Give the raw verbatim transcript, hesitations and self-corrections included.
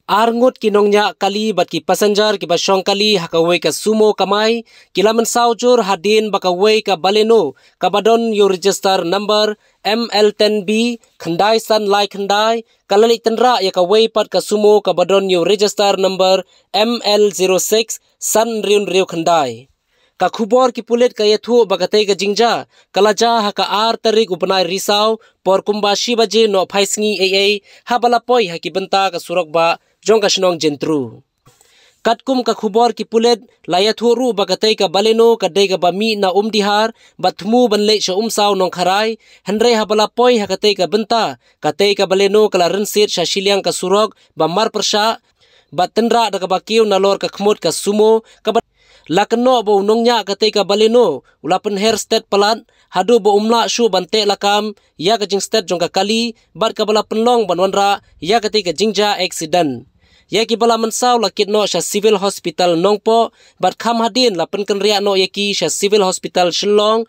Arngut ki nongñiah kali bad ki passenger kiba shong kali ha kawei ka sumo kamai ki la mynsaw jur hadien ba kawei ka Baleno kaba don ïa u register number M L ten B khyndai san lai khyndai ka la leit tynrah ïa kawei pat ka sumo kaba don ïa u register number M L zero six san hynriew hynriew khyndai. Ka khubor ki pulit ka ïathuh ba katei ka jingjia ka la jia ha ka ar tarik u bnai Risaw por kumba shi baje noh phai sngi ei ei haba la poi ha ki bynta ka surok bah jong ka shnong Jentru. Katkum ka khubor ki pulit la ïathuh ruh ba katei ka Baleno ka dei kaba mih na Umdihar bad thmu ban leit sha Umsaw Nongkharai, hynrei haba la poi ha katei ka bynta katei ka Baleno ka la rynsied sha shiliang ka surok ba mar pyrshah bad tynrah da kaba kiew nalor ka khmut ka sumo kaba la kynnoh ba u nongñiah katei ka Baleno u la pynher stet palat haduh ba um lah shuh ban teh lakam ïa ka jingstet jong ka kali bad kaba la pynlong ban wanrah ïa katei ka jingjia accident. Ïa kiba la mynsaw la kit noh sha Civil Hospital Nongpoh bad kham hadien la pynkynriah noh ïa ki sha Civil Hospital Shillong.